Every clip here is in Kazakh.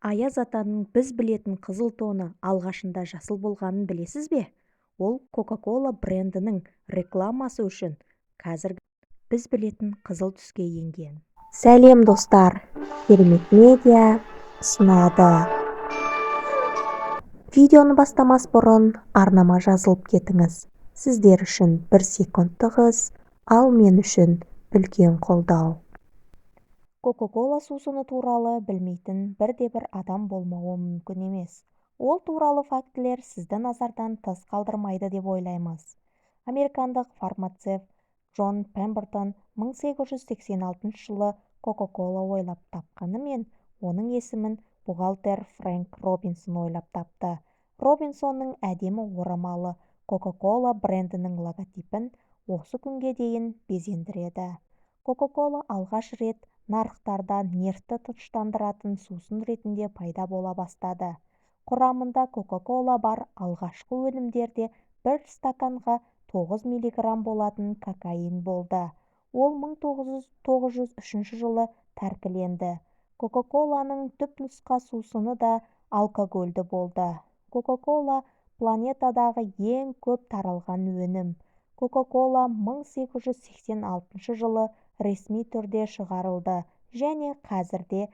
Аяз атаның біз білетін қызыл тоны алғашында жасыл болғанын білесіз бе? Ол Coca-Cola брендінің рекламасы үшін қазіргі біз білетін қызыл түске енген. Сәлем, достар! Керемет медиа ұсынады. Видеоны бастамас бұрын арнама жазылып кетіңіз. Сіздер үшін бір секундтық іс, ал мен үшін үлкен қолдау. Coca-Cola сусыны туралы білмейтін бірде-бір адам болмауы мүмкін емес. Ол туралы фактілер сізді назардан тыс қалдырмайды деп ойлаймыз. Американдық фармацевт Джон Пембертон 1886 жылы Coca-Cola ойлап тапқанымен, оның есімін бухгалтер Фрэнк Робинсон ойлап тапты. Робинсонның әдемі орамалы Coca-Cola брендінің логотипін осы күнге дейін безендіреді. Coca-Cola алғаш рет нарықтарда нервті тыныштандыратын сусын ретінде пайда бола бастады. Құрамында Coca-Cola бар алғашқы өнімдерде бір стаканға 9 миллиграмм болатын кокаин болды. Ол 1903 жылы тәркіленді. Coca-Colаның түпнұсқа сусыны да алкогольді болды. Coca-Cola планетадағы ең көп таралған өнім. Coca-Cola 1886 жылы ресми түрде шығарылды және қазірде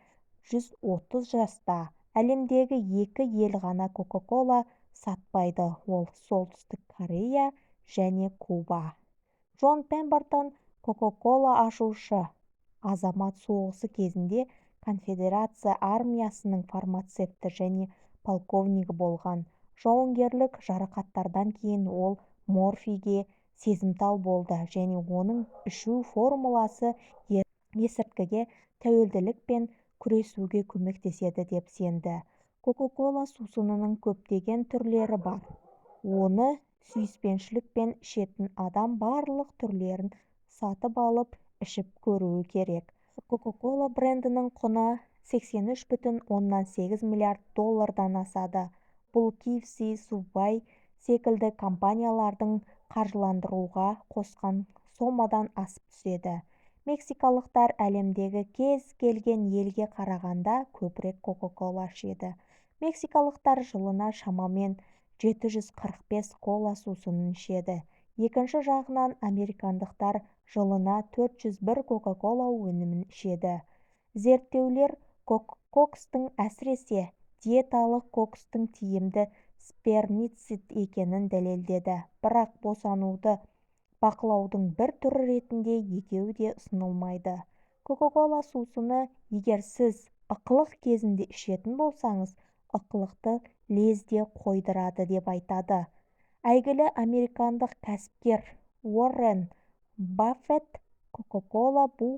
130 жаста. Әлемдегі екі ел ғана Coca-Cola сатпайды, ол Солтүстік Корея және Куба. Джон Пембертон Coca-Cola ашушы азамат соғысы кезінде конфедерация армиясының фармацевті және полковнигі болған. Жауынгерлік жарақаттардан кейін ол морфийге сезімтал болды және оның ішу формуласы есірткіге тәуелділікпен күресуге көмектеседі деп сенді. Coca-Cola сусынының көптеген түрлері бар. Оны сүйіспеншілікпен ішетін адам барлық түрлерін сатып алып, ішіп көруі керек. Coca-Cola брендінің құны 83,8 миллиард доллардан асады. Бұл KFC, Subway секілді компаниялардың қаржыландыруға қосқан сомадан асып түседі. Мексикалықтар әлемдегі кез келген елге қарағанда көбірек Coca-Cola ішеді. Мексикалықтар жылына шамамен 745 кола сусынын ішеді. Екінші жағынан, американдықтар жылына 401 Coca-Cola өнімін ішеді. Зерттеулер кокстың, әсіресе диеталық кокстың тиімді спермицид екенін дәлелдеді. Бірақ босануды бақылаудың бір түрі ретінде екеуі де ұсынылмайды. Coca-Cola сусыны егер сіз ықылық кезінде ішетін болсаңыз, ықылықты лезде қойдырады деп айтады. Әйгілі американдық кәсіпкер Уоррен Баффет Coca-Cola бұл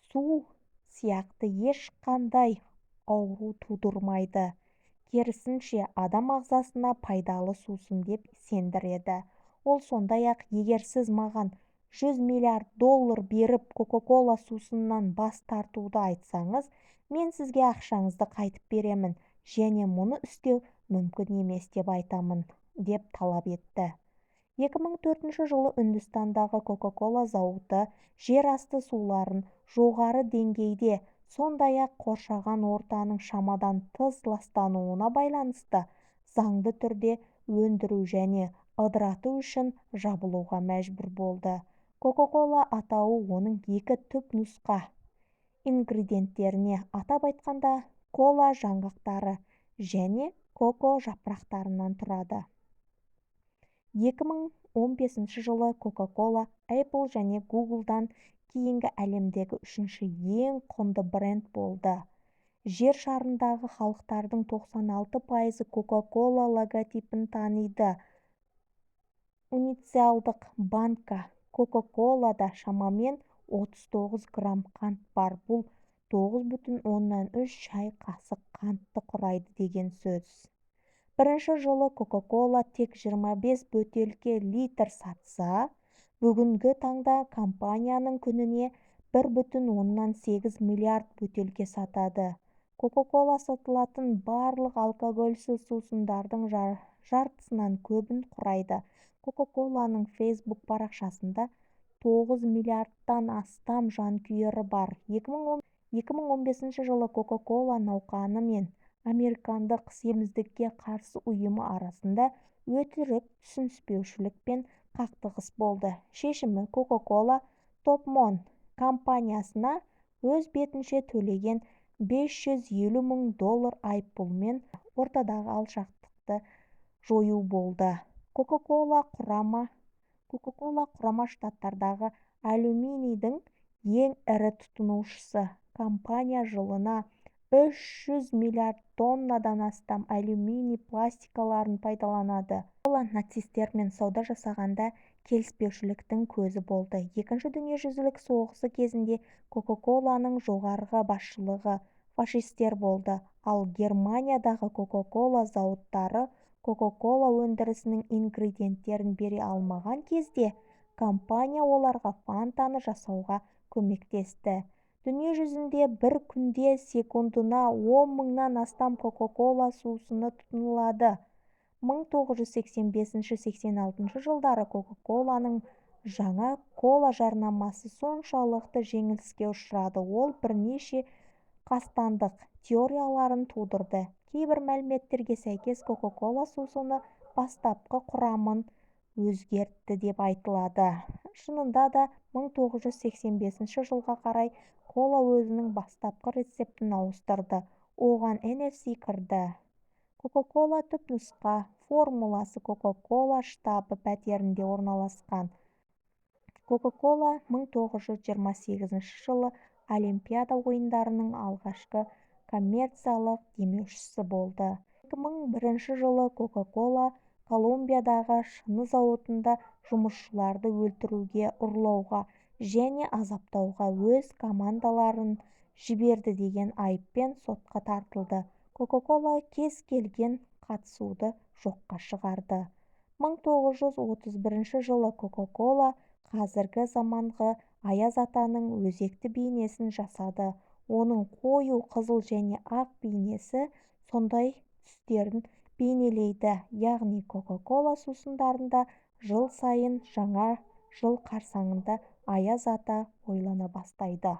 су сияқты ешқандай ауру тудырмайды, керісінше адам ағзасына пайдалы сусын деп сендіреді. Ол сондай-ақ, егер сіз маған 100 миллиард доллар беріп, Coca-Cola сусынынан бас тартуды айтсаңыз, мен сізге ақшаңызды қайтып беремін және мұны істеу мүмкін емес деп айтамын, деп талап етті. 2004 жылы Үндістандағы Coca-Cola зауыты жер асты суларын жоғары деңгейде, сондай-ақ қоршаған ортаның шамадан тыс ластануына байланысты заңды түрде өндіру және ыдырату үшін жабылуға мәжбүр болды. Coca-Cola атауы оның екі түпнұсқа ингредиенттеріне, атап айтқанда, кола жаңғақтары және коко жапырақтарынан тұрады. 2015 жылы Coca-Cola Apple және Google'дан кейінгі әлемдегі үшінші ең құнды бренд болды. Жер шарындағы халықтардың 96%-ы Coca-Cola логотипін таниды. Унициалдық банка Coca-Cola'да шамамен 39 грамм қант бар, бұл 9,3 шай қасық қантты құрайды деген сөз. Бірінші жылы Coca-Cola тек 25 бөтелке литр сатса, бүгінгі таңда компанияның күніне 1,8 миллиард бөтелке сатады. Coca-Cola сатылатын барлық алкогольсіз сусындардың жартысынан көбін құрайды. Coca-Colаның Facebook парақшасында 9 миллиардтан астам жанкүйері бар. 2015 жылы Coca-Cola науқаны мен Американдық семіздікке қарсы ұйымы арасында өтірік түсініспеушілік пен қақтығыс болды. Шешімі Coca-Cola Topman компаниясына өз бетінше төлеген 550 мың доллар айыппұлмен ортадағы алшақтықты жою болды. Coca-Cola Құрама Штаттардағы алюминийдің ең ірі тұтынушысы. Компания жылына 300 миллиард тоннадан астам алюминий пластинкаларын пайдаланады. Coca-Cola нацистермен сауда жасағанда келіспеушіліктің көзі болды. Екінші дүниежүзілік соғысы кезінде Coca-Colаның жоғарғы басшылығы фашистер болды, ал Германиядағы Coca-Cola зауыттары Coca-Cola өндірісінің ингредиенттерін бере алмаған кезде, компания оларға Фантаны жасауға көмектесті. Дүние жүзінде бір күнде секундына 10 мыңнан астам Coca-Cola сусыны тұтынылады. 1985-86 жылдары Coca-Colаның жаңа кола жарнамасы соншалықты жеңіліске ұшырады, ол бірнеше қастандық теорияларын тудырды. Кейбір мәліметтерге сәйкес, Coca-Cola сусыны бастапқы құрамын өзгертті деп айтылады. Шынында да, 1985 жылға қарай кола өзінің бастапқы рецептін ауыстырды, оған NFC кірді. Coca-Cola түпнұсқа формуласы Coca-Cola штабы пәтерінде орналасқан. Coca-Cola 1928 жылы Олимпиада ойындарының алғашқы коммерциялық демеушісі болды. 2001 жылы Coca-Cola Колумбиядағы шыны зауытында жұмысшыларды өлтіруге, ұрлауға және азаптауға өз командаларын жіберді деген айыппен сотқа тартылды. Coca-Cola кез келген қатысуды жоққа шығарды. 1931 жылы Coca-Cola қазіргі заманғы Аяз атаның өзекті бейнесін жасады. Оның қою қызыл және ақ бейнесі сондай түстерін бейнелейді, яғни Coca-Cola сусындарында жыл сайын жаңа жыл қарсаңында Аяз ата ойлана бастайды.